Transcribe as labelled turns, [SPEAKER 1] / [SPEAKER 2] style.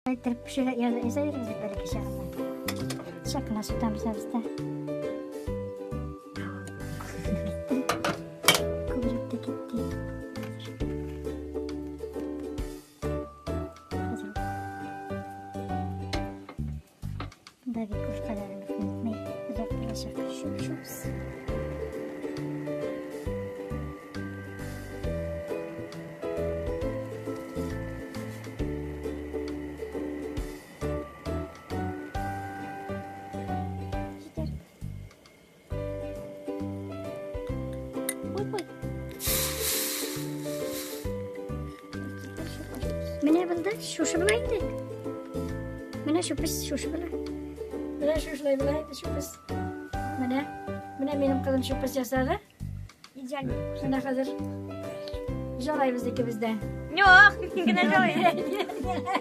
[SPEAKER 1] Иттереп пешерә ясыйбыз бит бәләкәй чагында. Чак кына сутамыз без дә. Күбрәк тә китте. Хәзер. Да бит кушкаларын үтмәй. Озак булачак. Шуп-шупс. Җитәр. Ой, ой. Менә булды, шушы була инде. Менә шупыс, шушы була. Менә шушылай була инде шупыс. Менә, менә минем кызым шупыс ясады. Идеально. Менә хәзер жалайбыз икебез дә.
[SPEAKER 2] Юк, мин генә жалыйм.